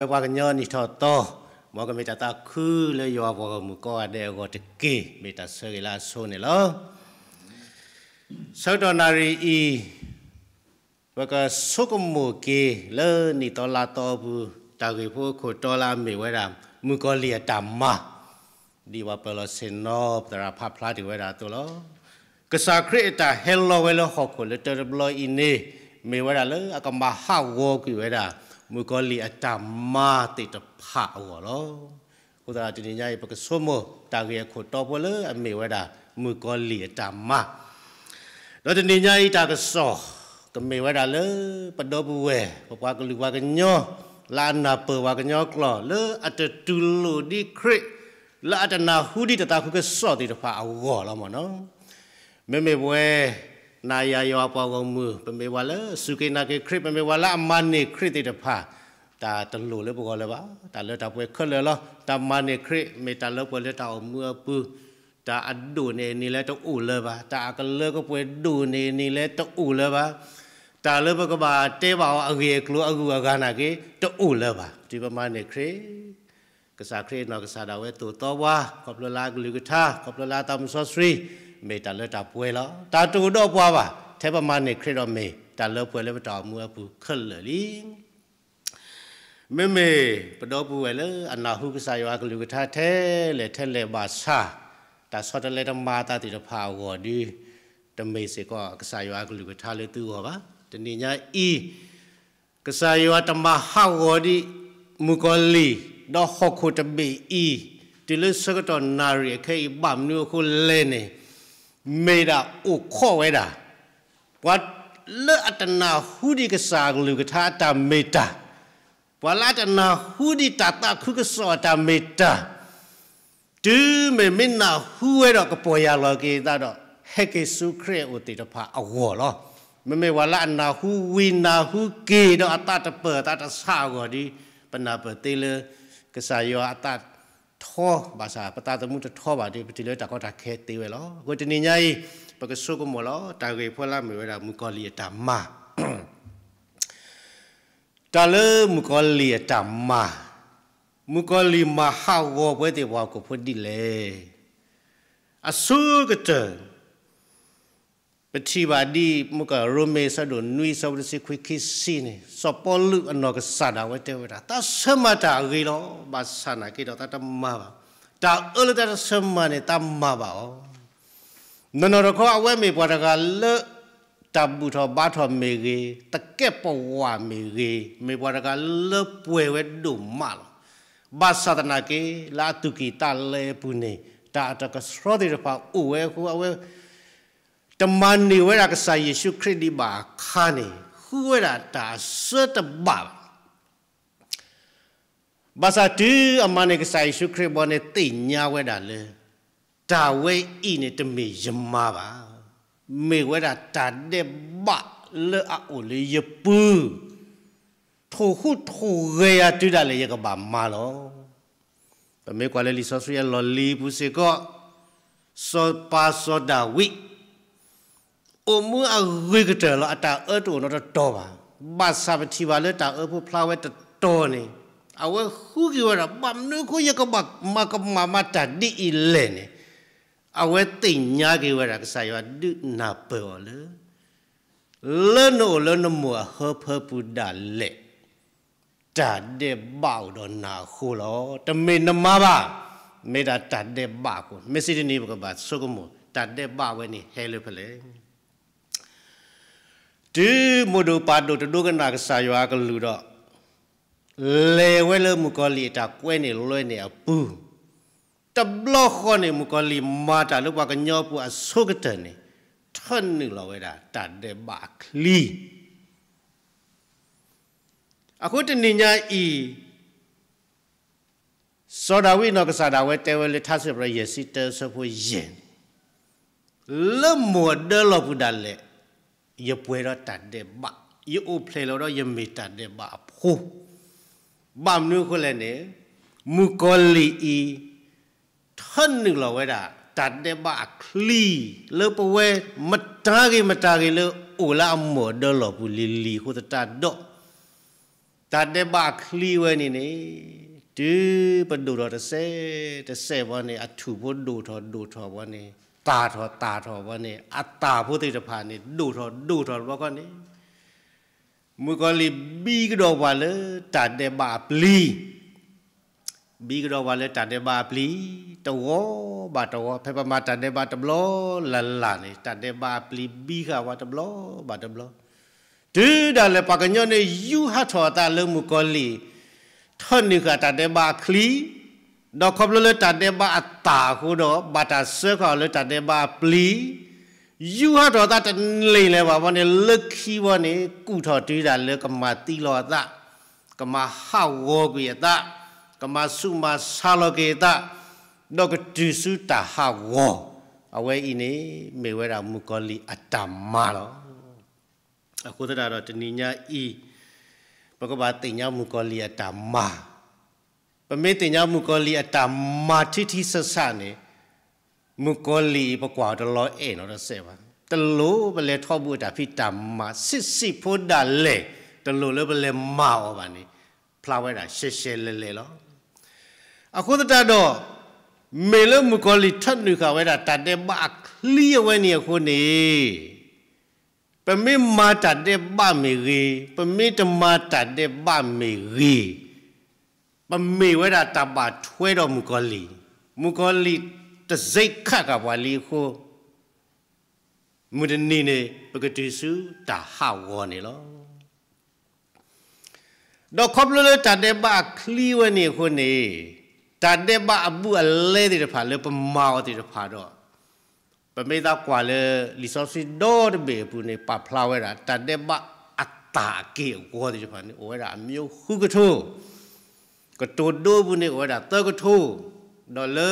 ဝဲပှၤကညီနံၣ်ထီၣ်သီ, မ်ကမ့ၢ်တၢ်သးခုလၢယွၤပှၤဂီၢ်မုၢ်ကိးဂၤဒဲးအဂီၢ်တက့ၢ်. မ့ၢ်တၢ်ဆၢဂ့ၤလၢအဆိန့ၣ်လီၤ. ဆၢကတီၢ်နၣ်ရံၣ်အံၤ ပကဆိကမိၣ်က့ၤလၢနံၣ်သီလါသီအပူၤ တၢ်ဂ့ၢ်ဖိအခိၣ်တီလၢအမ့ၢ်ဝဲဒၣ် မုၣ်ကီၤလံၢ်အတၢ်မၤ, ဒ်ပှၤပၢၤလီၢ်ဆ့ၣ်နီၤ ပသရၣ်ဖးဖျါတ့ၢ်ဝဲဒၣ်အသိးလီၤ. ကစၢ်ခရံာ်အတၢ်ဟဲလီၤဝဲလၢဟီၣ်ခိၣ်လၢတၢတဘျီအံၤန့ၣ် မ့ၢ်ဝဲဒၣ်လၢအကမၤဟးဂီၤကွံာ်ဝဲဒၣ် မုၣ်ကီၤလံၢ်အတၢ်မၤသ့ၣ်တဖၣ်အဂီၢ်လီၤ. အဃိသတးဒီးတနံၤညါအံၤ ပကဆိကမိၣ်တၢ်ဂ့ၢ်အခိၣ်တီဖိလၢအမ့ၢ်ဝဲဒၣ် မုၣ်ကီၤလံၢ်အတၢ်မၤ ဒီးတနံၤညါအံၤတၢ်ကစီၣ် ကမ့ၢ်ဝဲဒၣ်လၢပဒီပုၢ်ဝဲၢ် ပပှၤကလုာ်ပှၤကညီ လၢအနၢ်ပၢၢ်ပှၤကညီကျိာ် လၢအတတူၢ်လိာ်ဒံးခရံာ် လၢအတနၢ်ဟူဒံးတၢ်သးခုကစီၣ်သ့ၣ်တဖၣ်အဂီၢ်လီၤမ့ၢ်နီၤ. မ့မ့ၢ်ပဝဲ နၤယၤယွၤပှၤဂီၢ်မုၢ် ပမ့ၢ်ပှၤလၢအစူၢ်က့ၤနာ်က့ၤခရံာ် ပမ့ၢ်ပှၤလၢအမၤန့ၢ်ခရံာ်သ့ၣ်တဖၣ် တၢ်တလိၣ်လၢပဂီၢ်လၢၤဘၣ်. တၢ်လၢတၢ်ပှဲၤခဲလၢာ်လီၤ. တၢ်မၤန့ၢ်ခရံာ် မ့ၢ်တၢ်လၢပှဲၤလၢတၢ်အိၣ်မူအပူၤ, တၢ်အဒိၣ်န့ၢ်အန့ၣ်လၢတအိၣ်လၢၤဘၣ်, တၢ်အကလၢကပှဲၤဒိၣ်န့ၢ်အန့ၣ်လၢတအိၣ်လၢၤဘၣ်, တၢ်လၢပကဘၣ်တဲဘၣ်အီၤအဂ့ၢ်အကျိၤအဂုၤအဂၤနာ်က့ တအိၣ်လၢၤဘၣ်. တုၤပမၤန့ၢ်ခရံာ် ကစၢ်ခရံာ်အနီၢ်ကစၢ်ဒၣ်ဝဲသိၣ်သီပှၤ ခီဖျိလၢအကလုၢ်ကထါ ခီဖျိလၢအသးမုၢ်စီဆှံ မ့ၢ်တၢ်လၢတၢ်ပှဲၤလီၤ. တၢ်တအိၣ်ဒီးပှၤဘၣ်, ထဲပမၤန့ၢ်ခရံာ်ဒီးမ့ၢ်တၢ်လၢပှဲၤလၢပတၢ်အိၣ်မူအပူၤခဲလၢာ်လံ. မ့မ့ၢ်ပဒီပုၢ်ဝဲၢ်လၢအနၢ်ဟူကစၢ်ယွၤအကလုၢ်ကထါထဲလဲၣ်ထဲလဲၣ်ဘၣ်ဆၣ်, တၢ်ဆီတလဲတမၤအသးသ့ၣ်တဖၣ်အဂီၢ်ဒီး တမ့ၢ်စ့ၢ်ကီးကစၢ်ယွၤအကလုၢ်ကထါလၢသုဂီၢ်ဘၣ်. တနံၤညါအံၤ ကစၢ်ယွၤတမၤဟးဂီၤဒံး မုၣ်ကီၤလံၢ် ဒီးဟီၣ်ခိၣ်တဘ့ၣ်အံၤ တုၤလၢဆၢကတီၢ်နၣ်ရံၣ်အခဲအံၤ ဘၣ်မနုၤအဃိလဲၣ်န့ၣ်, မ့ၢ်ဒၣ်အိၣ်ခိးဝဲဒၣ် ပှၤလၢအတနၢ်ဟူဒံးကစၢ်အကလုၢ်ကထါအတၢ်မ့ၢ်တၢ်, ပှၤလၢအတနၢ်ဟူဒံးတၢ်သးခုကစီၣ်အတၢ်မ့ၢ်တၢ် တုၤမ့ၢ်မ့ၢ်နၢ်ဟူဝဲဒီးကပီၢ်ယၢ်လီၤက့ၤအသးဒီး ဟဲက့ၤဆူခရံာ်အအိၣ်သ့ၣ်တဖၣ်အဂီၢ်လီၤ. မ့မ့ၢ်ပှၤလၢအနၢ်ဟူဝံၤနၢ်ဟူက့ၤဒီးအသးတပၢၢ်အသးတဆးအဂီၢ်ဒီး ပနၢ်ပၢၢ်သ့လၢ ကစၢ်ယွၤအသးထီဘၣ်ဆၣ် ပသးသမူတထီဘၣ်ဒီး ပတုၤလၢတၢ်ကီတၢ်ခဲသ့ဝဲလီၤ. အဃိတနံၤညါအံၤ ပကဆိကမိၣ်လီၤ တၢ်ဂ့ၢ်ဖိလၢအမ့ၢ်ဝဲဒၣ်မုၣ်ကီၤလံၢ်အတၢ်မၤ တၢ်လၢမုၣ်ကီၤလံၢ်အတၢ်မၤ, မုၣ်ကီၤလံၢ်မၤဟးဂီၤပဝဲသ့ၣ်ပှၤဟီၣ်ခိၣ်ဖိဒ်လဲၣ်. အဆိကတၢၢ် ပထံၣ်ဘၣ်ဒ်မုၣ်ကီၤရိမ့ၤအဆၢဒိၣ်နွံအဆၢဖိတဆံခွံခံဆံန့ၣ် စီၤပီလူးအနီၢ်ကစၢ်ဒၣ်ဝဲတဲဝဲဒၣ် သးဆၢမၤတၢ်အဂ့ၤလီၤ. ဘၣ်ဆၣ်နာ်က့ဒီးသးတမၤဘၣ်. တၢ်အၢလၢတၢ်တဆၢမၤန့ၣ် သးမၤဘၣ်အီၤ နီၢ်နီၢ်တခီ အဝဲမ့ၢ်ပှၤတဂၤလၢ တၢ်ဘူၣ်ထီၣ်ဘါထီၣ်မ့ၢ်ဂ့ၤ, သကဲးပဝးမ့ၢ်ဂ့ၤ, မ့ၢ်ပှၤတဂၤလၢပှဲၤဝဲဒိၣ်မးလီၤ. ဘၣ်ဆၣ်သနာ်က့ လၢအသူၣ်ကံၢ်သးလဲအပူၤန့ၣ် တၢ်အတကဆှီသ့ၣ်တဖၣ်အိၣ်ဝဲအဃိ အဝဲ တမၤန့ၢ်ဝဲဒၣ်ကစၢ်ယ့ၣ်ၡူးခရံာ်ဒံးဘၣ်အခါန့ၣ် ဃုဝဲဒၣ်တၢ်အစၢတဘၣ်ဘၣ် ဘၣ်ဆၣ်တုၤအမၤန့ၢ်ကစၢ်ယ့ၣ်ၡူးခရံာ်ဘီန့ၣ် သ့ၣ်ညါဝဲဒၣ်လၢ တၢ်ဝဲအံၤန့ၣ်တမ့ၢ်ယမၤဘၣ်. မ့ၢ်ဝဲဒၣ်တၢ်ဒဲးဘးလၢအအိၣ်လၢယပူၤ, ထိၣ်ဟူးထိၣ်ဂဲၤယၤတုၤဒၣ်လဲာ်ယကဘၣ်မၤလီၤ. ပမ့ၢ်ကွၢ်လၢလံာ်စီဆှံအလီၢ်လံၤပူၤစ့ၢ်ကီး, စီၤပၤစီၤဒၤဝံး အိၣ်မူအဂ့ၤကတၢၢ်လီၤ. အတၢ်အၢတအိၣ်နီတတီၤဘၣ်. ဘၣ်ဆၣ်ပထံၣ်ဘၣ်လၢတၢ်အၢဖိဖျါဝဲတတီၤန့ၣ်, အဝဲဃုက့ၤဝဲဒၣ် ဘၣ်မနုၤအဃိယကဘၣ်မၤကမၣ်မၤတၢ်ဒ်အံၤလဲၣ်န့ၣ်, အဝဲသ့ၣ်ညါက့ၤဝဲဒၣ် ကစၢ်ယွၤဒုးနၢ်ပၢၢ်အီၤလၢ လၢနအိၣ်လၢနမိၢ်အဟၢဖၢပူၤဒၣ်လဲာ် တၢ်ဒဲးဘးအိၣ်ဒီးနၤအဃိလီၤ. တမ့ၢ်နမၤဘၣ်, မ့ၢ်ဒၣ်တၢ်ဒဲးဘးအဃိ. မ့ၢ်စံးတနံၤပကဘၣ်ဆိကမိၣ် တၢ်ဒဲးဘးဝဲန့ၣ်ဟဲလၢဖဲလဲၣ်. တုၤမိၢ်ဒိၣ်ပၢ်ဒိၣ်တဒိကနၣ်ကစၢ်ယွၤအကလုၢ်ဒီး လဲၤဝဲလၢမုၣ်ကီၤလံၢ်အတၢ်ကွဲန့ၢ်လွဲန့ၢ်အပူၤ, တဘျီဃီန့ၣ် မုၣ်ကီၤလံၢ်မၤတၢ်လၢပှၤကညီပူၤအဆိကတၢၢ်န့ၣ် ထၢနုာ်လီၤဝဲဒၣ်တၢ်ဒဲးဘးအချံ အဃိတနံၤညါအံၤ စီၤဒၤဝံးနီၢ်ကစၢ်ဒၣ်ဝဲတဲဝဲလၢထါစံးပတြၢၤယဲၢ်ဆံတၢအဆၢဖိယဲၢ်န့ၣ်, လၢမိၢ်အဒၢလီၢ်ပူၤဒၣ်လဲာ် ယပှဲၤဒီးတၢ်ဒဲးဘး, ယအိၣ်ဖျဲၣ်လီၤဒီးယမ့ၢ်တၢ်ဒဲးဘးအဖိ, ဘၣ်မနုၤအဃိလဲၣ်န့ၣ်, မုၣ်ကီၤလံၢ်အံၤ ထၢနုာ်လီၤဝဲဒၣ် တၢ်ဒဲးဘးအချံ လၢပဝဲမတၤဂ့ၤမတၤဂ့ၤလၢအိၣ်လၢအမိၢ်အဒၢလီၢ်ပူၤလံၤလံၤအဃိသတးဒီး တၢ်ဒဲးဘးအချံဝဲန့ၣ်န့ၣ်, တုၤပဒိၣ်ထီၣ်တစဲးတစဲးဘီန့ၣ် အထူၣ်ဖိဒိၣ်ထီၣ်ဒိၣ်ထီၣ်ဘီန့ၣ်, သၣ်ထီၣ်သၣ်ထီၣ်ဘီန့ၣ် အသၣ်ဖိသ့ၣ်တဖၣ်န့ၣ် ဒိၣ်ထီၣ်ဒိၣ်ထီၣ်တဘျီဃီန့ၣ်, မုၣ်ကီၤလံၢ်ဘံကဒီးပှၤလၢတၢ်ဒဲးဘးအပျံၤ ဘံကဒီးပှၤလၢတၢ်ဒဲးဘးအပျံၤ တဝီဘၣ်တဝီ, ဖဲပမၤတၢ်ဒဲးဘးတဘျီလၢ်လၢ်န့ၣ် တၢ်ဒဲးဘးအပျံၤဘံဃာ်ပှၤတဘျီဘၣ်တဘျီ, တုၤဒၣ်လဲာ်ပှၤကညီန့ၣ် ယူးဟးထီၣ်အသးလၢမုၣ်ကီၤလံၢ် ထၢနုာ်ဃာ်တၢ်ဒဲးဘးအချံ, ဒီးခီဖျိလၢတၢ်ဒဲးဘးအသၣ်အဃိဒီး ဘၣ်တၢ်စၢဃာ်အီၤလၢတၢ်ဒဲးဘးအပျံၤ, ယူးဟးထီၣ်အသးတန့ၢ်လၢၤဘၣ်ဘီန့ၣ် လၢခံဘီန့ၣ် ကူၣ်ထီၣ်တုၤဒၣ်လၢကမၤသံလီၤအသး, ကမၤဟးဂီၤကွံာ်အသး, ကမၤဆူးမၤဆါလီၤက့ၤအသး, ဒီးကတုၤဆူတၢ်ဟးဂီၤ, အဝဲအံၤန့ၣ် မ့ၢ်ဝဲဒၣ်မုၣ်ကီၤလံၢ်အတၢ်မၤလီၤ. အဃိသတးဒီးတနံၤညါအံၤ ပကဘၣ်သ့ၣ်ညါမုၣ်ကီၤလံၢ်အတၢ်မၤ, ပမ့ၢ်သ့ၣ်ညါမုၣ်ကီၤလံၢ်အတၢ်မၤထံထံဆးဆးန့ၣ်, မုၣ်ကီၤလံၢ်အံၤပကွၢ်အီၤတလီၤအဲၣ်နီတစဲးဘၣ်. တလိၣ်ပလဲၤထီၣ်ဘူးအတၢ်ဖံးတၢ်မၤ ဆံးဆံးဖိဒၣ်လဲာ်, တလိၣ်လၢပလဲၤမၤအီၤဘၣ်န့ၣ်, ဖျါဝဲဒၣ်ရှဲရှဲလဲၤလဲၤလီၤ. အဃိသတးဒီး, မ့ၢ်လၢမုၣ်ကီၤလံၢ်ထၢနုာ်ဃာ်ဝဲဒၣ်တၢ်ဒဲးဘးအချံအဝဲန့ၣ်အဃိန့ၣ် ပမ့ၢ်မၤတၢ်ဒဲးဘးမ့ၢ်ဂ့ၤ, ပမ့ၢ်တမၤတၢ်ဒဲးဘးမ့ၢ်ဂ့ၤ, ပမ့ၢ်ဝဲဒၣ်တၢ်ဘၣ်ထွဲဒီးမုၣ်ကီၤလံၢ်, မုၣ်ကီၤလံၢ်တစ့ခးဃာ်ပှၤလံအဃိ, မုၢ်တနံၤန့ၣ် ပကတုၤဆူတၢ်ဟးဂီၤန့ၣ်လီၤ. ဒီးခီဖျိလၢတၢ်ဒဲးဘးအချံဝဲန့ၣ်အဃိန့ၣ်, တၢ်ဒဲးဘးအဘူးအလဲသ့ၣ်တဖၣ်လၢပမၤအီၤသ့ၣ်တဖၣ်ဒီး, ပမ့ၢ်သးကွၢ်လၢလံာ်စီဆှံဒီတဘ့ၣ်အပူၤန့ၣ် ပာ်ဖျါဝဲဒၣ် တၢ်ဒဲးဘးအသၣ်အက့ၢ်အဂီၤသ့ၣ်တဖၣ်န့ၣ် အိၣ်ဝဲဒၣ်အမျိုးဃုကထိ, ကတိၤဒိအပူၤန့ၣ် အိၣ်ဝဲဒၣ်သၢကထိ, ဒီးလၢ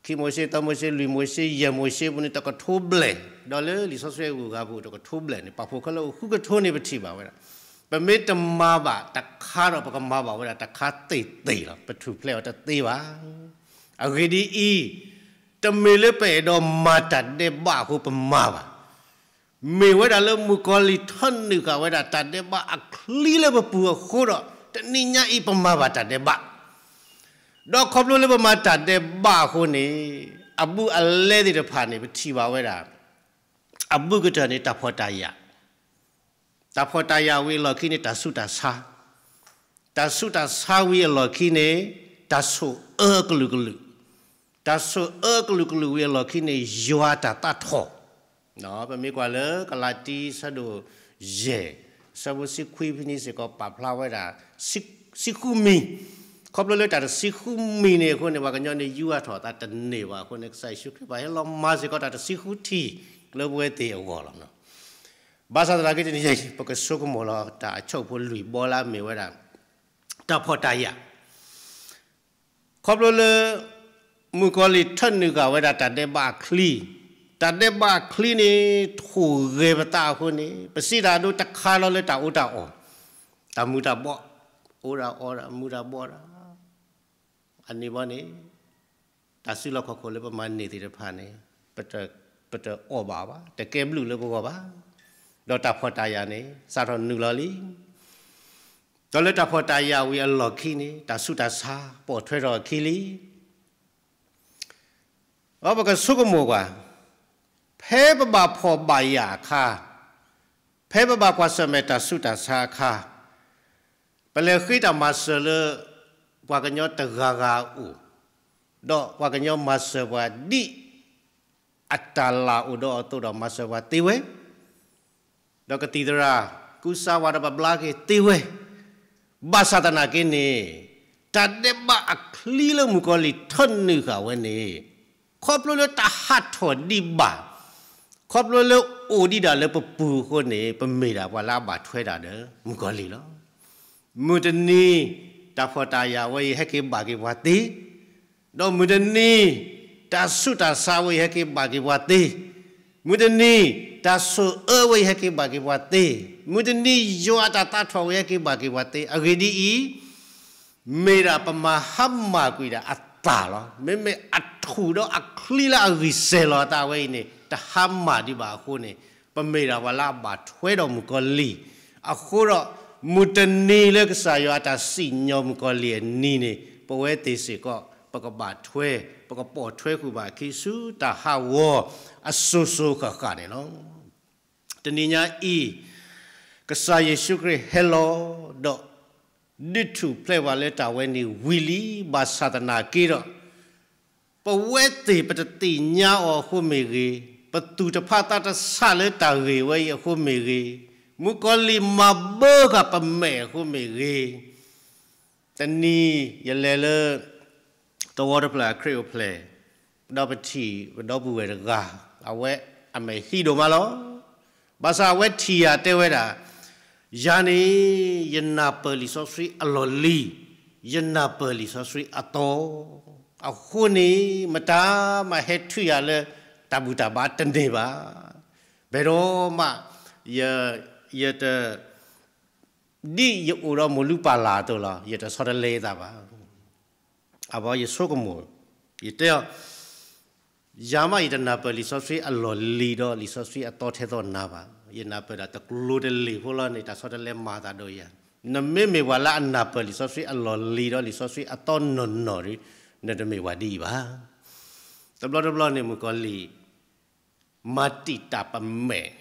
ခံမိၤၡ့ သၢမိၤၡ့ လွံၢ်မိၤၡ့ ယဲၢ်မိၤၡ့အပူၤန့ၣ် တကထိဘျဲၣ်, ဒီးလၢလံာ်စီဆှံအဂုၤအဂၤပူၤ တကထိဘျဲၣ်န့ၣ် ပာ်ဖှိၣ်ခဲလၢာ်အိၣ်ဃုကထိန့ၣ် ပထံၣ်ဘၣ်ဝဲဒၣ်, ပမ့ၢ်တမၤဘၣ်တခါဒီး ပကမၤဘၣ်ဝဲဒၣ်တခါသ့ၣ်သ့ၣ်လီၤ. ပထူၣ်ဖျဲးအီၤတသ့ဘၣ်. အဂ့ၢ်ဒ်အံၤ, တမ့ၢ်လၢပအဲၣ်ဒိးမၤတၢ်ဒဲးဘးအဃိပမၤဘၣ်. မ့ၢ်ဝဲဒၣ်လၢမုၣ်ကီၤလံၢ်ထၢနုာ်ဃာ်ဝဲဒၣ်တၢ်ဒဲးဘးအချံလၢပပူၤအဃိဒီး တနံၤညါအံၤပမၤဘၣ်တၢ်ဒဲးဘး, ဒီးခီဖျိလၢပမၤတၢ်ဒဲးဘးအဃိန့ၣ်, အဘူးအလဲသ့ၣ်တဖၣ်န့ၣ် ပထံၣ်ဘၣ်ဝဲဒၣ် အဘူးကတၢၢ်န့ၣ် တၢ်ဖှီၣ်တၢ်ယာ်, တၢ်ဖှီၣ်တၢ်ယာ်ဝံၤအလီၢ်ခံန့ၣ် တၢ်ဆူးတၢ်ဆါ, တၢ်ဆူးတၢ်ဆါဝံၤအလီၢ်ခံန့ၣ် တၢ်ဆိၣ်အၢအကလုာ်ကလုာ်, တၢ်ဆိၣ်အၢအကလုာ်ကလုာ်ဝံၤအလီၢ်ခံန့ၣ် ယွၤအတၢ်သးထီၣ် ပမ့ၢ်ကွၢ်လၢကလၤတံ ဆၢဒိၣ်ယဲၢ်, ဆၢဖိဆံခွံဖဲန့ၣ်စ့ၢ်ကီး ပာ်ဖျါဝဲဒၣ် ဆံဃုမံၤ, ခီဖျိလၢတၢ်တဆံဃုမံၤန့ၣ်အဃိန့ၣ် ပှၤကညီန့ၣ် ယူးယီၣ်ထီၣ်အသးတန့ၢ်ဘၣ်အဃိန့ၣ် ကစၢ်ယ့ၣ်ၡူးခရံာ်ဘၣ်ဟဲလီၤမၤစ့ၢ်ကီးတၢ်တဆံဃုထံၣ် လၢပဝဲသ့ၣ်အဂီၢ်လီၤ. ဘၣ်ဆၣ်သနာ်က့တနံၤအံၤ ပကဆိကမိၣ်လီၤ တၢ်အဆိကမိၣ်လွံၢ်ဘီလၢအမ့ၢ်ဝဲဒၣ် တၢ်ဖှီၣ်တၢ်ယာ် ခီဖျိလၢ မုၣ်ကီၤလံၢ်ထၢနုာ်ဃာ်ဝဲဒၣ်တၢ်ဒဲးဘးအချံ, တၢ်ဒဲးဘးအချံန့ၣ် ထိၣ်ဂဲၤပသးအဃိန့ၣ် ပစံးတၢ်အဒိတခါလီၤလၢတၢ်အီၣ်တၢ်အီ, တၢ်မူၤတၢ်ဘှီၣ်, အီၣ်တၢ်အီတၢ်မူၤတၢ်ဘှီၣ်တၢ်, အန့ၣ်ဘီန့ၣ် တၢ်စုလီၢ်ခီၣ်ခိၣ်လၢပမၤန့ၢ်သ့ၣ်တဖၣ်န့ၣ် ပတအီၣ်ဘၣ်ဘၣ်, တကဲဘျုးလၢပဂီၢ်ဘၣ်. ဒီးတၢ်ဖှီၣ်တၢ်ယာ်န့ၣ် စးထီၣ်နုာ်လီၤလံ. ဒီးလၢတၢ်ဖှီၣ်တၢ်ယာ်ဝံၤအလီၢ်ခံန့ၣ် တၢ်ဆူးတၢ်ဆါ ပိာ်ထွဲထီၣ်အခံလံ. ဒီးပကဆိကမိၣ်ကွၢ်, ဖဲပဘၣ်ဖှီၣ်ဘၣ်ယာ်အခါ, ဖဲပဘၣ်ကွၢ်ဆၢၣ်မဲာ်တၢ်ဆူးတၢ်ဆါအခါ, ပလဲၤဃ့တၢ်မၤစၢၤလၢ ပှၤကညီတဂၤဂၤအအိၣ်, ဒီးပှၤကညီမၤစၢၤပှၤဒ် အတၢ်လၢ်အိၣ်ဒီးအသိးဒီးမၤစၢၤပှၤသ့ဝဲ, ဒီးကသံၣ်သရၣ်ကူစါဝဲဒီးပဘျါက့ၤသ့ဝဲ, ဘၣ်ဆၣ်သနာ်က့န့ၣ် တၢ်ဒဲးဘးအချံလၢမုၣ်ကီၤလံၢ်ထၢနုာ်ဃာ်ဝဲန့ၣ် ခီဖျိလၢတၢ်ဟးထီၣ်ဒံးဘၣ်, ခီဖျိလၢအိၣ်ဒံးဒၣ်လၢပပူၤအဃိန့ၣ် ပမ့ၢ်ဒၣ်ပှၤလၢအဘၣ်ထွဲဒၣ်ဒီးမုၣ်ကီၤလံၢ်လီၤ. မုၢ်တနံၤ တၢ်ဖှီၣ်တၢ်ယာ်ဝဲအံၤဟဲက့ၤဘၣ်က့ၤပှၤသ့, ဒီးမုၢ်တနံၤ တၢ်ဆူးတၢ်ဆါဝဲအံၤဟဲက့ၤဘၣ်က့ၤပှၤသ့, မုၢ်တနံၤ တၢ်ဆိၣ်အၢဝဲအံၤဟဲက့ၤဘၣ်က့ၤပှၤသ့, မုၢ်တနံၤ ယွၤအတၢ်သးထီၣ်ဝဲဟဲက့ၤဘၣ်က့ၤပှၤသ့, အဂ့ၢ်ဒ်အံၤ မ့ၢ်ဒၣ်ပမၤဟါမၢ်ကွံာ်ဒၣ်အသၣ်လီၤ. မ့မ့ၢ်အထူၣ်ဒီးအချံလၢအဂံၢ်စဲၤလီၤအသးဝဲအံၤန့ၣ် တဟါမၢ်ဒံးဘၣ်အဃိန့ၣ် ပမ့ၢ်ဒၣ်ပှၤလၢအဘၣ်ထွဲဒီးမုၣ်ကီၤလံၢ်အဃိဒီး မုၢ်တနံၤလၢကစၢ်ယွၤအတၢ်စံၣ်ညီၣ်မုၣ်ကီၤလံၢ်အနံၤန့ၣ် ပဝဲသ့ၣ်စ့ၢ်ကီး ပကဘၣ်ထွဲ ပကပိာ်ထွဲဃုာ်ဘၣ်အခံဆူတၢ်ဟးဂီၤ အစိၤစိၤဃၣ်ဃၣ်န့ၣ်လီၤ. တနံၤညါအံၤ ကစၢ်ယ့ၣ်ၡူးခရံာ်ဟဲလီၤဒီး ဒုးထူၣ်ဖျဲးပှၤလၢတၢ်ဝဲန့ၣ်ဝံၤလံ ဘၣ်ဆၣ်သနာ်က့ဒီး ပဝဲသ့ၣ်ပတသ့ၣ်ညါအီၤအဃိမ့ၢ်ဂ့ၤ, ပသူၣ်တဖးသးတဆးလၢတၢ်ဂ့ၢ်ဝဲအံၤအဃိမ့ၢ်ဂ့ၤ, မုၣ်ကီၤလံၢ်မၤဘၢဃာ်ပမဲာ်အဃိမ့ၢ်ဂ့ၤ, တနံၤယလဲၤလၢ သဝီတဖျၢၣ်အခရံာ်အိၣ်ဖျဲၣ်, ဒီးပထံၣ်ပဒီပုၢ်ဝဲၢ်တဂၤ, အဝဲအမဲာ်ဟံးဒိၣ်မးလီၤ. ဘၣ်ဆၣ်အဝဲထံၣ်ယၤတဲဝဲဒၣ်, ယၤန့ၣ် ယနၢ်ပၢၢ်လံာ်စီဆှံအလီၢ်လံၤ, ယနၢ်ပၢၢ်လံာ်စီဆှံအသီ, အဃိန့ၣ် မတၤမၤဟဲထုးယၤလၢတၢ်ဘူၣ်တၢ်ဘါတန့ၢ်ဘၣ်. ဘယ်တော့မှ ယ ယတ ဒ်ယအိၣ်ဒီးမိၢ်လုၢ်ပၢ်လၢ်အသိးလီၤ, ယတဆီတလဲအသးဘၣ်. အဘီယဆိကမိၣ်, ယတဲအီၤ, ယၤမးယတနၢ်ပၢၢ်လံာ်စီဆှံအလီၢ်လံၤဒီးလံာ်စီဆှံအသီထဲသိးနၤဘၣ်. ယနၢ်ပၢၢ်ဒၣ်တကျိၤတလ့ၢ်ဖိလီၤန့ၣ် တၢ်ဆီတလဲမၤသးဒီးယၤ. နမ့မ့ၢ်ပှၤလၢအနၢ်ပၢၢ်လံာ်စီဆှံအလီၢ်လံၤဒီးလံာ်စီဆှံအသီနီၢ်နီၢ်ဒီး နတမ့ၢ်ပှၤဒ်အံၤဘၣ်. တဘျီတဘျီန့ၣ် မုၣ်ကီၤလံၢ် မၤတံာ်တာ်ပမဲာ်န့ၣ်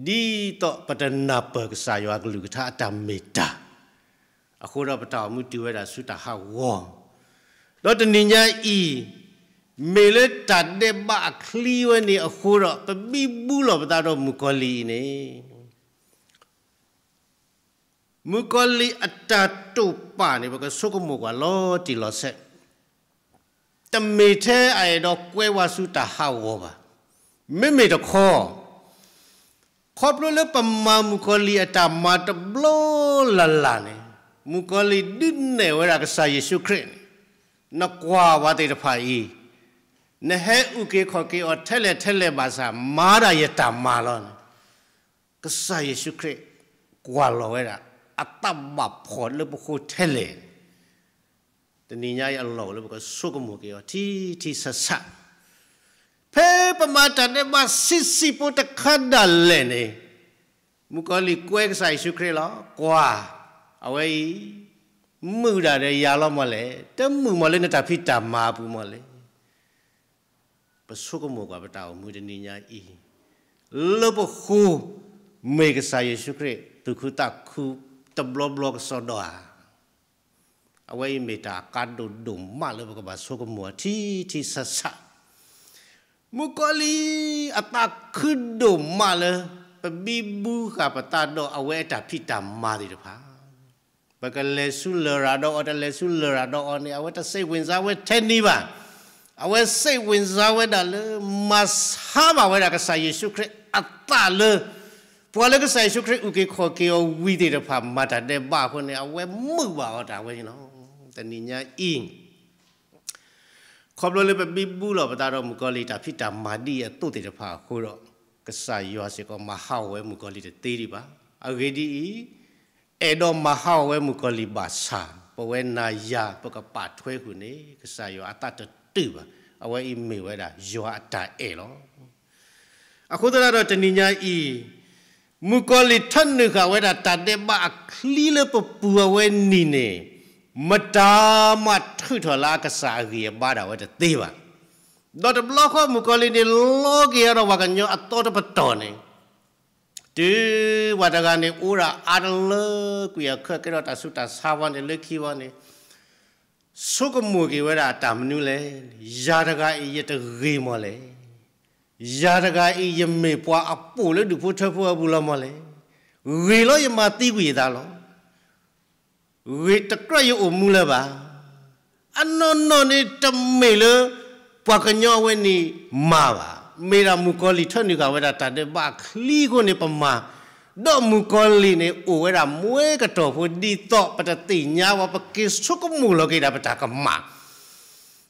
ဒ်သိးပတနၢ်ပၢၢ်ကစၢ်ယွၤအကလုၢ်ကထါအတၢ်မ့ၢ်တၢ်, အဃိဒီးပတၢ်အိၣ်မူတုၤဝဲဒၣ်ဆူတၢ်ဟးဂီၤ, ဒီးတနံၤညါအံၤ မ့ၢ်လၢတၢ်ဒဲးဘးအချံဝဲန့ၣ်အဃိဒီး ပဘံဘူလီၤပသးဒီးမုၣ်ကီၤလံၢ်အံၤန့ၣ် မုၣ်ကီၤလံၢ်အတၢ်တိာ်ပာ်န့ၣ် ပကဆိကမိၣ်ကွၢ်လီၤတံၢ်လီၤဆဲး, တမ့ၢ်ထဲအအဲၣ်ဒိးကွဲဝဲဆူတၢ်ဟးဂီၤဘၣ်. မ့မ့ၢ်တခီ, ခီဖျိလၢပမၤမုၣ်ကီၤလံၢ်အတၢ်မၤတဘျီလၢ်လၢ်န့ၣ်, မုၣ်ကီၤလံၢ်ဒုးနဲၣ်ဝဲဒၣ်ကစၢ်ယ့ၣ်ၡူးခရံာ်န့ၣ်, နကွၢ်ဝဲသ့ၣ်တဖၣ်အံၤ, နဟဲအုၣ်က့ၤခီၣ်က့ၤအီၤထဲလဲၣ်ထဲလဲၣ်ဘၣ်ဆၣ် မၤဒၣ်ယတၢ်မၤလီၤန့ၣ်, ကစၢ်ယ့ၣ်ၡူးခရံာ် ကွၢ်လီၤဝဲဒၣ် အသးဘၣ်ဖှီၣ်လၢပဃိထဲလဲၣ် တနံၤညါအံၤအလီၢ်အိၣ်လၢပကဆိကမိၣ်က့ၤအီၤထံထံဆးဆး, ဖဲပမၤတၢ်ဒဲးဘးဆံးဆံးဖိတခါဒၣ်လဲာ်န့ၣ်, မုၣ်ကီၤလံၢ်ကွဲကစၢ်ယ့ၣ်ၡူးခရံာ်လီၤ. ကွၢ်, အဝဲအံၤ မုာ်ဒၣ်ဒီးယၤလီၤမးလဲၣ်, တမုာ်မးလၢနတၢ်ဖံးတၢ်မၤအပူၤမးလဲၣ်. ပဆိကမိၣ်ကွၢ်ပတၢ်အိၣ်မူတနံၤညါအံၤ, လၢပဃိ မ့ၢ်ကစၢ်ယ့ၣ်ၡူးခရံာ် သူၣ်ခုသးခုတဘျီဘျီကစီဒီဧါ. အဝဲအံၤမ့ၢ်တၢ်အကါဒိၣ်ဒိၣ်မးလၢပကဘၣ်ဆိကမိၣ်အီၤထံထံဆးဆး, မုၣ်ကီၤလံၢ်အသးခုဒိၣ်မးလၢ ပဘံဘူဃာ်ပသးဒီးအဝဲအတၢ်ဖံးတၢ်မၤသ့ၣ်တဖၣ် ပကလဲၤဆူလရာ်ဒီးအီၤ တလဲၤဆူလရာ်ဒီးအီၤန့ၣ် အဝဲတစိတ်ဝင်စားဝဲထဲန့ၣ်ဘၣ်. အဝဲစိတ်ဝင်စားဝဲဒၣ်လၢ မၤဆါဘၣ်ဝဲဒၣ်ကစၢ်ယ့ၣ်ၡူးခရံာ်အသးလၢ ပှၤလၢကစၢ်ယ့ၣ်ၡူးခရံာ်အုၣ်က့ၤခီၣ်က့ၤအီၤဝံၤသ့ၣ်တဖၣ် မၤတၢ်ဒဲးဘးအဃိန့ၣ် အဝဲမုာ်ဘၣ်အီၤတၢ်ဝဲန့ၣ်လီၤ. တနံၤညါအံၤ ခီဖျိလၢပဘံဘူလီၤပသးဒီးမုၣ်ကီၤလံၢ်တၢ်ဖံးတၢ်မၤဒ်အံၤအသိးသ့ၣ်တဖၣ်အဃိဒီး, ကစၢ်ယွၤစ့ၢ်ကီးမၤဟးဂီၤဝဲမုၣ်ကီၤလံၢ်တသ့ဒံးဘၣ်. အဂ့ၢ်ဒ်အံၤ, အဲၣ်ဒိးမၤဟးဂီၤဝဲမုၣ်ကီၤလံၢ်ဘၣ်ဆၣ်, ပဝဲနၤယၤပကပာ်ထွဲဃုာ်န့ၣ် ကစၢ်ယွၤအသးတတုာ်ဘၣ်. အဝဲအံၤမ့ၢ်ဝဲဒၣ်ယွၤအတၢ်အဲၣ်လီၤ. အဃိသတးဒီးတနံၤညါအံၤ, မုၣ်ကီၤလံၢ်ထၢနုာ်ဃာ်ဝဲဒၣ်တၢ်ဒဲးဘးအချံလၢပပူၤအဝဲန့ၣ်န့ၣ်, မတၤမၤထုးထီၣ်လၢအကစၢ်အဂံၢ်အဘါဒၣ်ဝဲတသ့ဘၣ်. ဒီးတဘျီဃီမုၣ်ကီၤလံၢ်န့ၣ်လီက့ၤအီၤဒီးပှၤကညီအသီတပတီၢ်န့ၣ်, တုၤပှၤတဂၤန့ၣ် အိၣ်ဒၣ်အါတလၢကွံာ်အခၢကဲထီၣ်တၢ်ဆူးတၢ်ဆါဝဲန့ၣ် လၢခံဝဲန့ၣ် ဆိကမိၣ်က့ၤဝဲဒၣ်တၢ်မနုၤလဲၣ်, ယၤတဂၤအံၤယတဂ့ၤမးလဲၣ်. ယၤတဂၤအံၤယမ့ၢ်ပှၤအပိာ်လၢဒူၣ်ဖိထၢဖိအပူၤလီၤမးလဲၣ်. ဂ့ၤလီၤယမၤသံကွံာ်ယသးလီၤ. ဂ့ၤတကြၢးယအိၣ်မူလၢၤဘၣ်. အနီၢ်နီၢ်န့ၣ်တမ့ၢ်လၢ ပှၤကညီအဝဲန့ၣ်မၤဘၣ်. မ့ၢ်ဒၣ်မုၣ်ကီၤလံၢ်ထၢနုာ်ဃာ်ဝဲဒၣ်တၢ်ဒဲးဘးအချံအဃိန့ၣ်ပမၤ, ဒီးမုၣ်ကီၤလံၢ်န့ၣ်အိၣ်ဝဲဒၣ်မွဲကတီၢ်ဖိဒ်သိးပတသ့ၣ်ညါဝဲ ပက့ၤဆိကမိၣ်လီၤက့ၤဒၣ်ပတၢ်ကမၣ်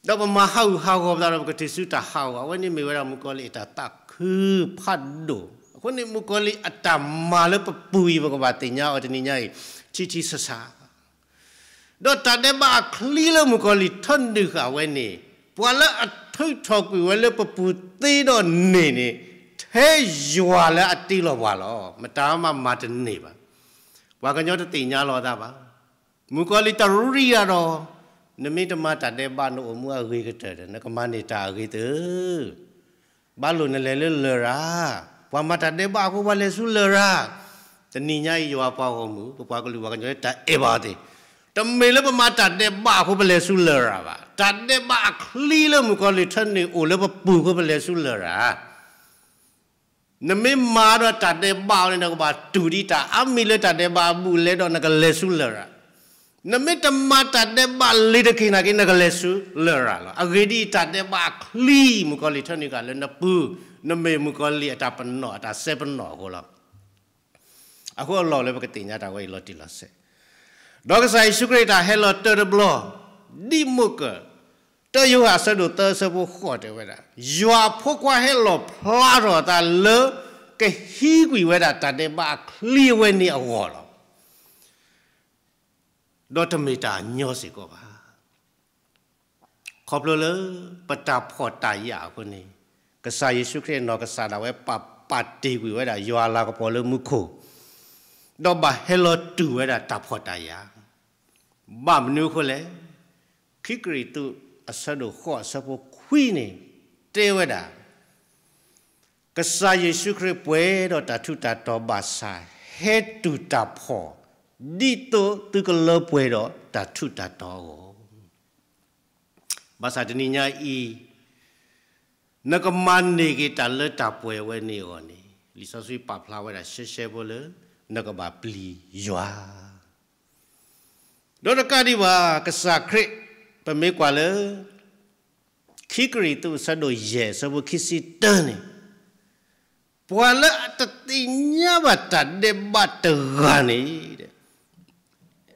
ဒီးပမၤဟးဂူာ်ဟးဂီၤပသးဒီးပကတုၤဆူတၢ်ဟးဂီၤ အဝဲန့ၣ်မ့ၢ်ဝဲဒၣ်မုၣ်ကီၤလံၢ်အတၢ်သးခုဖးဒိၣ်. အဃိန့ၣ်မုၣ်ကီၤလံၢ်အတၢ်မၤလၢပပူၤအံၤ ပကဘၣ်သ့ၣ်ညါအီၤတနံၤညါအံၤ ထံထံဆးဆး ဒီးတၢ်ဒဲးဘးအချံလၢမုၣ်ကီၤလံၢ်ထၢနုာ်ဃာ်ဝဲန့ၣ်, ပှၤလၢအထုးထီၣ်ကွံာ်ဝဲလၢပပူၤသ့ဒီးန့ၣ်န့ၣ်, ထဲယွၤလၢအတ့လီၤပှၤလီၤ. မတၤမၤမၤတန့ၢ်ဘၣ်. ပှၤကညီတသ့ၣ်ညါလီၤအသးဘၣ်. မုၣ်ကီၤလံၢ်တရံးယၤဒီး, နမ့ၢ်တမၤတၢ်ဒဲးဘးနအိၣ်မူအဂ့ၤကတၢၢ်ဒီး နကမၤန့ၢ်တၢ်အဂ့ၤသ့ၣ်ဧၢ, ဘၣ်လိာ်နလဲၤလၢလရာ်, ပှၤမၤတၢ်ဒဲးဘးအဃိပှၤလဲၤဆူလရာ်. တနံၤညါအံၤယွၤပှၤဂီၢ်မုၢ် ပပှၤကလုာ်ပှၤကညီတၢ်အဲၣ်ဘၣ်အီၤသ့ၣ်, တမ့ၢ်လၢပမၤတၢ်ဒဲးဘးအဃိပလဲၤဆူလရာ်ဘၣ်. တၢ်ဒဲးဘးအချံလၢမုၣ်ကီၤလံၢ်ထၢနုာ်အိၣ်လၢပပူၤအဃိပလဲၤဆူလရာ် နမ့ၢ်မၤဒီးတၢ်ဒဲးဘးအီၤန့ၣ် နကဘၣ်တူၢ်ဒံးတၢ်အါမံၤလၢတၢ်ဒဲးဘးအဘူးအလဲဒီးနကလဲၤဆူလရာ်. နမ့ၢ်တမၤတၢ်ဒဲးဘးလံၤတက့ၢ်နာ်က့ နကလဲၤဆူလရာ်လီၤ. အဂ့ၢ်ဒ်အံၤ, တၢ်ဒဲးဘးအချံမုၣ်ကီၤလံၢ်ထၢနုာ်ဃာ်လၢနပူၤ, နမ့ၢ်မုၣ်ကီၤလံၢ်အတၢ်ပနီၣ်အတၢ်စဲပနီၣ်အဃိလီၤ. အဃိအလီၢ်လၢပကသ့ၣ်ညါတၢ်ဝဲအံၤလီၤတံၢ်လီၤဆဲး, ဒီးကစၢ်ယ့ၣ်ၡူးခရံာ်အတၢ်ဟဲလီၤတၢတဘျီ, ဒ်မိၢ်ကၢၢ် တၢယိၤဟၣ်အဆၢဒိၣ်သၢအဆၢဖိဃိးတဲဝဲဒၣ်, ယွၤအဖိခွါဟဲလီၣ်ဖျါထီၣ်အသးလၢကဟံးကွံာ်ဝဲဒၣ်တၢ်ဒဲးဘးအချံအဝဲန့ၣ်အဂီၢ်လီၤ. ဒီးတမ့ၢ်တၢ်ညီစ့ၢ်ကီးဘၣ်. ခီဖျိလၢပတၢ်ဖှီၣ်တၢ်ယာ်အဃိန့ၣ်, ကစၢ်ယ့ၣ်ၡူးခရံာ်အနီၢ်ကစၢ်ဒၣ်ဝဲပာ်ပာ်တ့ၢ်ကွံာ်ဝဲဒၣ်ယွၤအလၤကပီၤလၢမူခိၣ်, ဒီးဘၣ်ဟဲလီၤတူၢ်ဝဲဒၣ်တၢ်ဖှီၣ်တၢ်ယာ် ဘၣ်မနုၤအဃိလဲၣ်. ခံကရံၣ်သူးအဆၢဒိၣ်ဃိးအဆၢဖိခွံန့ၣ် တဲဝဲဒၣ်, ကစၢ်ယ့ၣ်ၡူးခရံာ်ပှဲၤဒီးတၢ်ထူးတၢ်တီၤဘၣ်ဆၣ်, ဟဲတူၢ်တၢ်ဖှီၣ်, ဒ်သိးသုကလၢပှဲၤဒီးတၢ်ထူးတၢ်တီၤအဂီၢ်. ဘၣ်ဆၣ်တနံၤညါအံၤ, နကမၤန့ၢ်က့ၤတၢ်လၢတၢ်ပှဲၤဝဲန့ၣ်အဂီၢ်န့ၣ်, လံာ်စီဆှံပာ်ဖျါဝဲဒၣ်ရှဲရှဲဖိလၢ နကဘၣ်ပျံၤယွၤ ဒီးတကးဒံးဘၣ် ကစၢ်ခရံာ်, ပမ့ၢ်ကွၢ်လၢ ခံကရံၣ်သူးအဆၢဒိၣ်ယဲၢ်အဆၢဖိခံဆံတၢန့ၣ်, ပှၤလၢအတသ့ၣ်ညါဘၣ်တၢ်ဒဲးဘးတဂၤန့ၣ်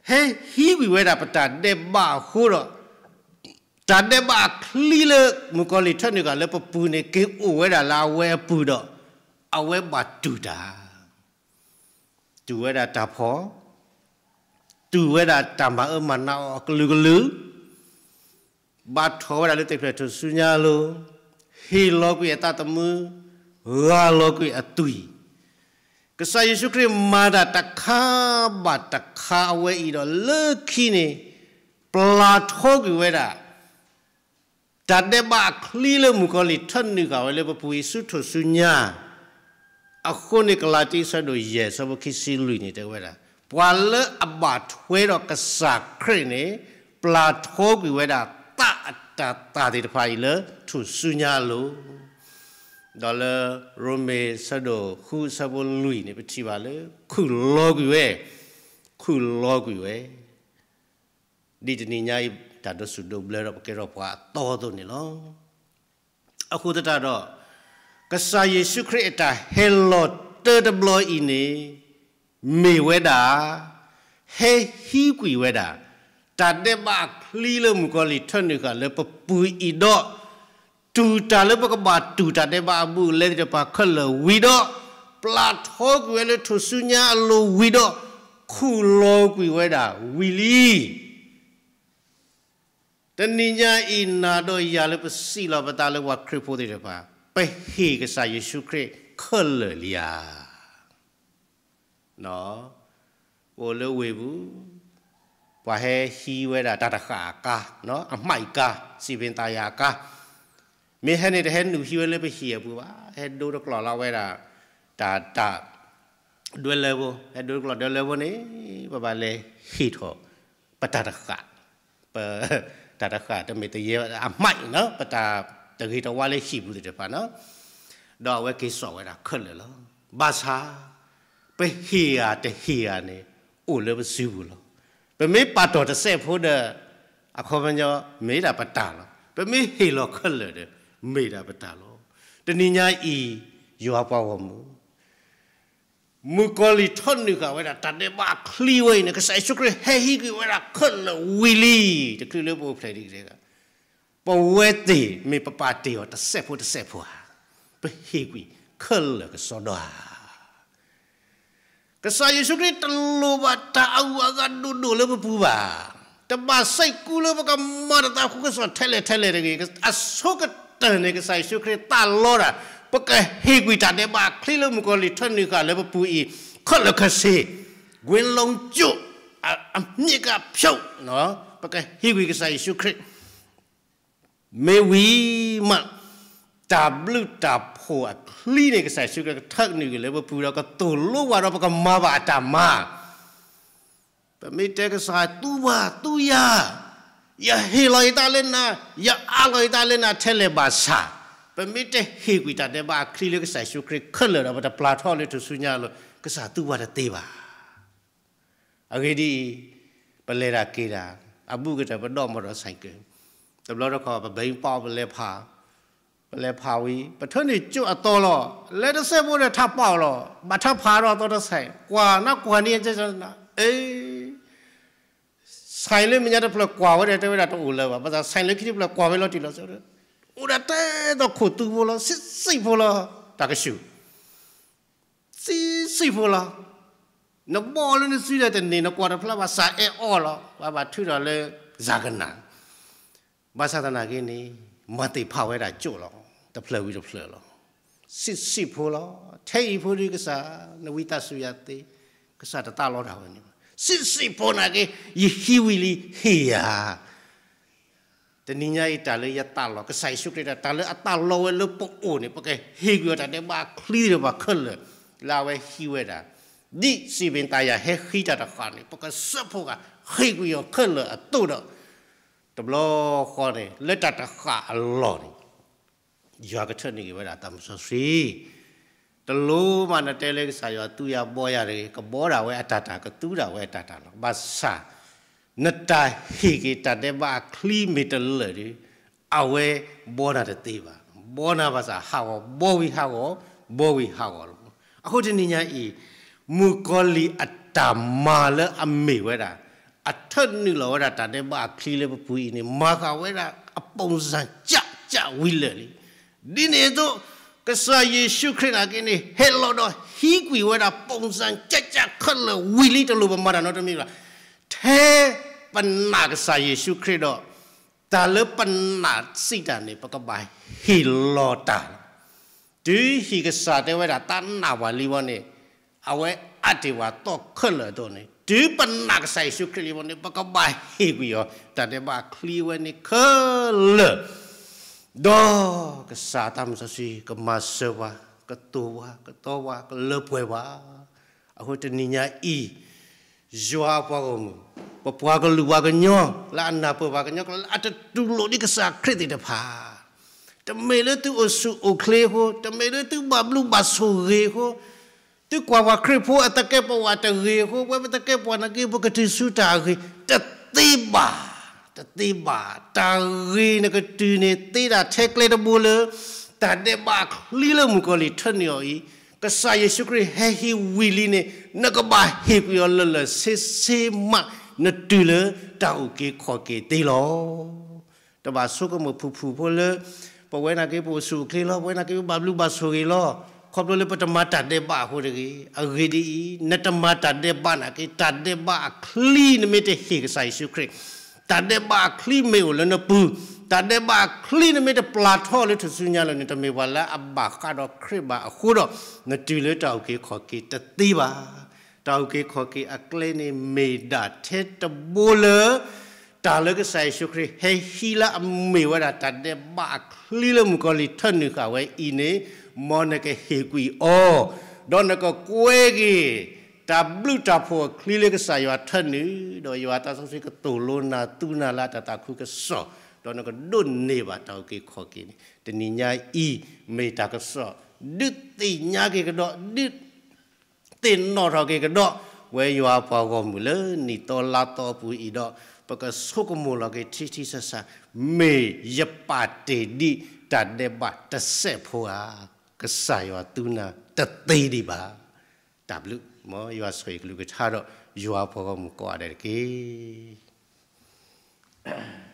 ဟဲဟံးကွံာ်ဝဲဒၣ်ပတၢ်ဒဲးဘးအဃိဒီး, တၢ်ဒဲးဘးအချံလၢမုၣ်ကီၤလံၢ်ထၢနုာ်ဃာ်လၢပပူၤန့ၣ် က့ၤအိၣ်ဝဲဒၣ်လၢအဝဲအပူၤဒီး, အဝဲဘၣ်တူၢ်တၢ်, တူၢ်ဝဲဒၣ်တၢ်ဖှီၣ်, တူၢ်ဝဲဒၣ်တၢ်မၤအၢမၤနးအီၤအကလုာ်ကလုာ်, ဘၣ်ထီၣ်ဝဲဒၣ်လၢသ့ၣ်ဖျဲၣ်ထူၣ်စုညါအလိၤ, ဟ့ၣ်လီၤကွံာ်အသးသမူ, ဂၢ်လီၤကွံာ်အသွံၣ် ကစၢ်ယ့ၣ်ၡူးခရံာ်မၤတၢ်တခါဘၣ်တခါအဝဲအံၤဒီးလၢခံန့ၣ်, ပျၢ်ထီကွံာ်ဝဲဒၣ် တၢ်ဒဲးဘးအချံလၢမုၣ်ကီၤလံၢ်ထၢနုာ်ဃာ်ဝဲလၢပပူၤအံၤဆူထူၣ်စုညါ, အဃိန့ၣ်ကလၤတံအဆၢဒိၣ်ယဲၢ်အဆၢဖိခံဆံလွံၢ်န့ၣ်တဲဝဲဒၣ်, ပှၤလၢအဘၣ်ထွဲဒီးကစၢ်ခရံာ်န့ၣ်, ပျၢ်ထီကွံာ်ဝဲဒၣ်သးအတၢ်သၣ်သ့ၣ်တဖၣ်အံၤလၢထူၣ်စုညါအလိၤ ဒီးလၢရိမ့ၤအဆၢဒိၣ်ဃုအဆၢဖိလွံၢ်န့ၣ် ပထံၣ်ဘၣ်လၢ ခုၣ်လီၤကွံာ်ဝဲ, ခုၣ်လီၤကွံာ်ဝဲ, ဒ်တနံၤညါအံၤ တၢ်ဒိးစူၣ်ဒိးဘျၢဒီးပကဲထီၣ်ပှၤအသီအသိးန့ၣ်လီၤ. အဃိသတးဒီး, ကစၢ်ယ့ၣ်ၡူးခရံာ်အတၢ်ဟဲလီၤတၢတဘျီအံၤန့ၣ်, မ့ၢ်ဝဲဒၣ်, ဟဲဟံးကွံာ်ဝဲဒၣ်, တၢ်ဒဲးဘးအချံလၢမုၣ်ကီၤလံၢ်ထၢနုာ်ဃာ်လၢပပူၤအံၤဒီး, တူၢ်တၢ်လၢပကဘၣ်တူၢ်တၢ်ဒဲးဘးအဘူးအလဲသ့ၣ်တဖၣ်ခဲလၢာ်ဝံၤဒီး, ပျၢ်ထီကွံာ်ဝဲလၢထူၣ်စုညါအလိၤဝံၤဒီး, ခုၣ်လီၤကွံာ်ဝဲဒၣ်ဝံၤလံ. တနံၤညါအံၤနၤဒီးယၤလၢပစံးလီၤပသးလၢပှၤခရံာ်ဖိသ့ၣ်တဖၣ်, ပဟ့ၣ်ကစၢ်ယ့ၣ်ၡူးခရံာ်ခဲလၢာ်လံဧါ. ပအိၣ်လၢဝ့ၢ်ပူၤ, ပှၤဟဲဟံးဝဲဒၣ်တၢ်တဃာ်အကါ, အမှိုက်ကါ, စံးပ့ၤသးယၤအကါ, မ့ၢ်ဟဲန့ၣ်တဟဲနုာ်ဟံးဝဲလၢပဟံၣ်အပူၤဘၣ်, ဟဲဒိတကျိာ်လီၤဝဲဒၣ်, တၢ်, တၢ်, ဒွဲလၢဖိ, ဟဲဒိတကျိာ်ဒွဲလၢဖိန့ၣ်, ပဘၣ်လဲၤဟ့ၣ်ထီၣ်, ပတၢ်တဃာ်, ပ, တၢ်တဃာ်တမ့ၢ်တယဲၢ်အမှိုက်, ပတၢ်တဂ့ၤတဝါလၢဟံၣ်ပူၤသ့ၣ်တဖၣ်န့ၣ်, ဒီးအဝဲက့ၤစိာ်ဝဲဒၣ်ခဲလၢာ်လီၤ. ဘၣ်ဆၣ်, ပဟ့ၣ်ဧါတဟ့ၣ်ဧါန့ၣ်, အိၣ်လၢပစုပူၤလီၤ. ပမ့ၢ်ပာ်တ့ၢ်တစဲးဖိဒီး, အခီပညီ, မ့ၢ်ဒၣ်ပတၢ်လီၤ. ပမ့ၢ်ဟ့ၣ်လီၤခဲလၢာ်ဒီး, မ့ၢ်ဒၣ်ပတၢ်လီၤ. တနံၤညါအံၤ, ယွၤပှၤဂီၢ်မုၢ် မုၣ်ကီၤလံၢ်ထၢနုာ်ဃာ်ဝဲဒၣ် တၢ်ဒဲးဘးအချံဝဲအံၤန့ၣ် ကစၢ်ယ့ၣ်ၡူးခရံာ်ဟဲဟံးကွံာ်ဝဲဒၣ်ခဲလၢာ်ဝံၤလံ, တချုးလၢပအိၣ်ဖျဲၣ်ဒံးကတၢၢ်, ပဝဲသ့ၣ်မ့ၢ်ပပာ်တ့ၢ်အီၤတစဲးဖိတစဲးဖိဧါ, ပဟ့ၣ်ကွံာ်ခဲလၢာ်ကစီဒီဧါ. ကစၢ်ယ့ၣ်ၡူးခရံာ်တလိၣ်ဘၣ်တၢ်အဂုၤအဂၤဒိၣ်ဒိၣ်လၢပပူၤဘၣ်. တဘၣ်စံးကူလၢပကမၤတၢ်သးခုကစီၣ်ထဲလဲၣ်ထဲလဲၣ်တဂ့ၤ, အဆိကတၢၢ်န့ၣ် ကစၢ်ယ့ၣ်ၡူးခရံာ်သးလီဒၣ်, ပကဟ့ၣ်ကွံာ်တၢ်ဒဲးဘးအချံလၢမုၣ်ကီၤလံၢ်ထၢနုာ်ဃာ်လၢပပူၤအံၤ, ခဲလၢာ်ခဲဆ့, ဝ့ၢ်လိၤကၠိၣ် အ အမြစ်ကဖျိး ပကဟ့ၣ်ကွံာ်ကစၢ်ယ့ၣ်ၡူးခရံာ် မ့ၢ်ဝံၤမး တၢ်ဘျုးတၢ်ဖှိၣ်အချံန့ၣ် ကစၢ်ယ့ၣ်ၡူးခရံာ်ကထၢနုာ်က့ၤလၢပပူၤဒီး ကသိၣ်လိဝဲဒီးပကမၤဘၣ်အတၢ်မၤ ပမ့ၢ်တဲကစၢ်သူဘၣ်သူယၤ, ယဟ့ၣ်လီၤယသးလၢနၤ, ယအးလီၤယသးလၢနၤထဲလဲၣ်ဘၣ်ဆၣ်, ပမ့ၢ်တဟ့ၣ်ကွံာ်တၢ်ဒဲးဘးအချံလၢကစၢ်ယ့ၣ်ၡူးခရံာ်ခဲလၢာ်ဒီး ပတပျၢ်ထီၣ်လၢထူၣ်စုညါအလိၤ ကစၢ်သူပှၤတသ့ဘၣ်. အဂ့ၢ်ဒ်အံၤ, ပလဲၤတၢ်က့ၤတၢ်, အဘူးကတၢၢ်ပဒိးမီၢ်ဒီးဆဲးကၢ, တဘျီတခီၣ်ပဘဲပီၣ်ပလဲၤဖး, ပလဲၤဖးဝံၤ ပထၢနုာ်ကၠိအသီလီၤ, လဲၤတစဲးဖိဒီးထးပီၣ်လီၤ, ဘၣ်ထးဖးဒီးအသီတဆဲး, ကွၢ်နကွၢ်န့ၣ်, အ့ ဆဲးလၢမဲာ်ညါတဖျၢၣ်ကွၢ်ဝဲဒီး တဲဝဲဒၣ်တအိၣ်လၢၤဘၣ်, ဘၣ်ဆၣ်ဆဲးလၢခံတဖျၢၣ်ကွၢ်ဝဲလီၤတံၢ်လီၤဆဲး, အိၣ်ဒၣ်တဲသိးခိၣ်သူဖိလီၤ, ဆံးဆံးဖိလီၤ, တၢ်ကဆူၣ် ဆံးဆံးဖိလီၤ, နဘီလၢနစုဒီးတန့ၢ် နကွၢ်တဖျါဘၣ် စးအဲၣ်အီၣ်လီၤ, ဘၣ်ဘၣ်ထုးထီၣ်လၢ စၤကနၤ ဘၣ်ဆၣ်သနာ်က့န့ၣ် မၤသ့ၣ်ဖးဝဲဒၣ်ကၠိလီၤ, တဖျၢၣ်ဝံၤတဖျၢၣ်လီၤ. ဆံးဆံးဖိလီၤ, ထဲအံၤဖိဒုးကစၢ်, နဝံသးစူၤယၤသ့, ကစၢ်တသးလီတၢ်ဝဲန့ၣ်ဘၣ်. ဆံးဆံးဖိနာ်က့, ယဟံးဝံၤလံဟ့ၣ်ယၤ တနံၤညါအံၤတၢ်လၢယသးလီ, ကစၢ်ယ့ၣ်ၡူးခရံာ်တၢ်, တၢ်လၢအသးလီဝဲလၢပအိၣ်န့ၣ် ပကဟ့ၣ်ကွံာ်အီၤတၢ်ဒဲးဘးအချံသ့ၣ်တဖၣ်ခဲလၢာ်, လၢအဝဲဟံးဝဲဒၣ်, ဒ်စံးဘ့းသးယၤဟဲဃံတၢ်တဃၣ်န့ၣ် ပကစၢဖှိၣ်ဃာ်ဟ့ၣ်ကွံာ်အီၤခဲလၢာ်အသိးဒီး, တဘျီဃီန့ၣ် လၢတၢ်တဃၣ်အလီၢ်န့ၣ် ယွၤကထၢနုာ်က့ၤဝဲဒၣ်တၢ်မုၢ်စီဆှံ, တလိၣ်မးနတဲလၢကစၢ်ယွၤသူယၤဘီယၤတဂ့ၤ, ကဘီဒၣ်ဝဲအတၢ်တၢ် ကသူဒၣ်ဝဲအတၢ်တၢ်လီၤ. ဘၣ်ဆၣ် နတၢ်ဟ့ၣ်က့ၤတၢ်ဒဲးဘးအချံမ့ၢ်တလၢာ်ဒီး, အဝဲဘီနၤတသ့ဘၣ်. ဘီနၤဘၣ်ဆၣ်ဟးဂီၤ, ဘီဝံၤဟးဂီၤ, ဘီဝံၤဟးဂီၤလီၤ. အဃိတနံၤညါအံၤ, မုၣ်ကီၤလံၢ်အတၢ်မၤလၢအမ့ၢ်ဝဲဒၣ်, အထၢနုာ်လီၤဝဲဒၣ်တၢ်ဒဲးဘးအချံလၢပပူၤအံၤန့ၣ် မၤဃာ်ဝဲဒၣ်အ ပုံစံ ကၠးကၠးဝံၤလၢာ်လံ. ဒ်န့ၣ်အသိး, ကစၢ်ယ့ၣ်ၡူးခရံာ်နာ်က့န့ၣ် ဟဲလီၤဒီးဟံးကွံာ်ဝဲဒၣ် ပုံစံ ကၠးကၠးခဲလၢာ်ဝံၤလံ တလိၣ်ပမၤတၢ်နီတမံၤဘၣ်. ထဲပနာ်ကစၢ်ယ့ၣ်ၡူးခရံာ်ဒီး, တၢ်လၢပနာ်စံးတၢ်န့ၣ် ပကဘၣ်ဟ့ၣ်လီၤတၢ်လီၤ. တုၤဟံၣ်ကစၢ်တဲဝဲဒၣ်တၢ်နာ်ပှၤလံဝဲန့ၣ်, အဝဲအးတ့ၢ်ပှၤသီခဲလၢာ်အသိးန့ၣ်, တုၤပနာ်ကစၢ်ယ့ၣ်ၡူးခရံာ်လံဝဲန့ၣ် ပကဘၣ်ဟ့ၣ်ကွံာ်အီၤ တၢ်ဒဲးဘးအချံဝဲန့ၣ်ခဲလၢာ် ဒီးကစၢ်တၢ်မုၢ်စီဆှံကမၤစၢၤပှၤ, ကသိၣ်ပှၤ, ကတီပှၤ, ကလၢပှဲၤပှၤ. အဃိတနံၤညါအံၤ, ယွၤအပှၤဂီၢ်မုၢ်, ပပှၤကလုာ်ပှၤကညီ, လၢအနၢ်ပၢၢ်ပှၤကညီကျိာ်လၢအတတူၢ်လိာ်ဒံးကစၢ်ခရံာ်သ့ၣ်တဖၣ်, တမ့ၢ်လၢသုအိၣ်ဆူၣ်အိၣ်ချ့အဃိ, တမ့ၢ်လၢသုဘၣ်ဘျုးဘၣ်ဆိၣ်ဂ့ၤအဃိ, သုကွၢ်ပှၤခရံာ်ဖိအသကဲးပဝးတဂ့ၤအဃိ, ပဝဲပသကဲးပဝးနာ်က့ ပကတုၤဆူတၢ်ဂ့ၤ, တသ့ဘၣ်, တသ့ဘၣ်. တၢ်ဂ့ၤနကတုၤန့ၣ် သ့ဒၣ်ထဲကျဲတဘိလၢ တၢ်ဒဲးဘးအချံလၢမုၣ်ကီၤလံၢ်ထၢနုာ်အီၤအံၤ, ကစၢ်ယ့ၣ်ၡူးခရံာ်ဟဲဟံးဝံၤလံန့ၣ် နကဘၣ်ဟ့ၣ်ကွံာ်အီၤလၢာ်လၢာ်ဆ့ဆ့မး, နတုၤလၢတၢ်အုၣ်က့ၤခီၣ်က့ၤသ့လီၤ. တဘၣ်ဆိကမိၣ်ဖုၣ်ဖုၣ်ဖိလၢ ပဝဲနာ်က့ပအိၣ်ဆူၣ်အိၣ်ချ့လီၤ, ပဝဲနာ်က့ပဘၣ်ဘျုးဘၣ်ဆိၣ်ဂ့ၤလီၤ, ခီဖျိလၢပတမၤတၢ်ဒဲးဘးအဃိတဂ့ၤ. အဂ့ၢ်ဒ်အံၤ, နတမၤတၢ်ဒဲးဘးနာ်က့ တၢ်ဒဲးဘးအချံနမ့ၢ်တဟ့ၣ်ကစၢ်ယ့ၣ်ၡူးခရံာ်, တၢ်ဒဲးဘးအချံမ့ၢ်အိၣ်လၢနပူၤ, တၢ်ဒဲးဘးအချံနမ့ၢ်တပျၢ်ထီၣ်လၢထူၣ်စုညါလၢၤန့ၣ် တမ့ၢ်ပှၤလၢအဘၣ်ဃးဒီးခရံာ်ဘၣ်အဃိဒီး, နတုၤလၢတၢ်အုၣ်က့ၤခီၣ်က့ၤတသ့ဘၣ်. တၢ်အုၣ်က့ၤခီၣ်က့ၤအကျဲန့ၣ်မ့ၢ်ဒၣ်ထဲတဘိလၢ တၢ်လၢကစၢ်ယ့ၣ်ၡူးခရံာ်ဟဲဟံးလၢအမ့ၢ်ဝဲဒၣ်တၢ်ဒဲးဘးအချံလၢမုၣ်ကီၤလံၢ်ထၢနုာ်ဃာ်ဝဲအံၤန့ၣ်, မ်နကဟ့ၣ်ကွံာ်အီၤ, ဒီးနကကွဲက့ၤ တၢ်ဘျုးတၢ်ဖှိၣ်အချံလၢကစၢ်ယွၤထၢနုာ်, ဒီးယွၤသးစီဆှံကသိၣ်လိနၤသူနၤလၢအတၢ်သးခုကစီၣ်, ဒီးနကဒိးန့ၢ်ဘၣ်တၢ်အုၣ်က့ၤခီၣ်က့ၤန့ၣ်, တနံၤညါအံၤ မ့ၢ်တၢ်ကစီၣ် ဒုးသ့ၣ်ညါက့ၤကဒီး, ဒုး သ့ၣ်နီၣ်ထီၣ်က့ၤကဒီး, ဝဲယွၤပှၤဂီၢ်မုၢ်လၢနံၣ်သီလါသီအပူၤအံၤဒီး, ပကဆိကမိၣ်လီၤက့ၤထံထံဆးဆး, မ့ၢ်ယပာ်တ့ၢ်ဒံးတၢ်ဒဲးဘးတစဲးဖိဧါ, ကစၢ်ယွၤသူနၤတသ့ဒံးဘၣ်. တၢ်ဘျုး, မ်ယွၤဆိၣ်ဂ့ၤကလုၢ်ကထါဒီးယွၤပှၤဂီၢ်မုၢ်ကိးဂၤဒဲးတက့ၢ်.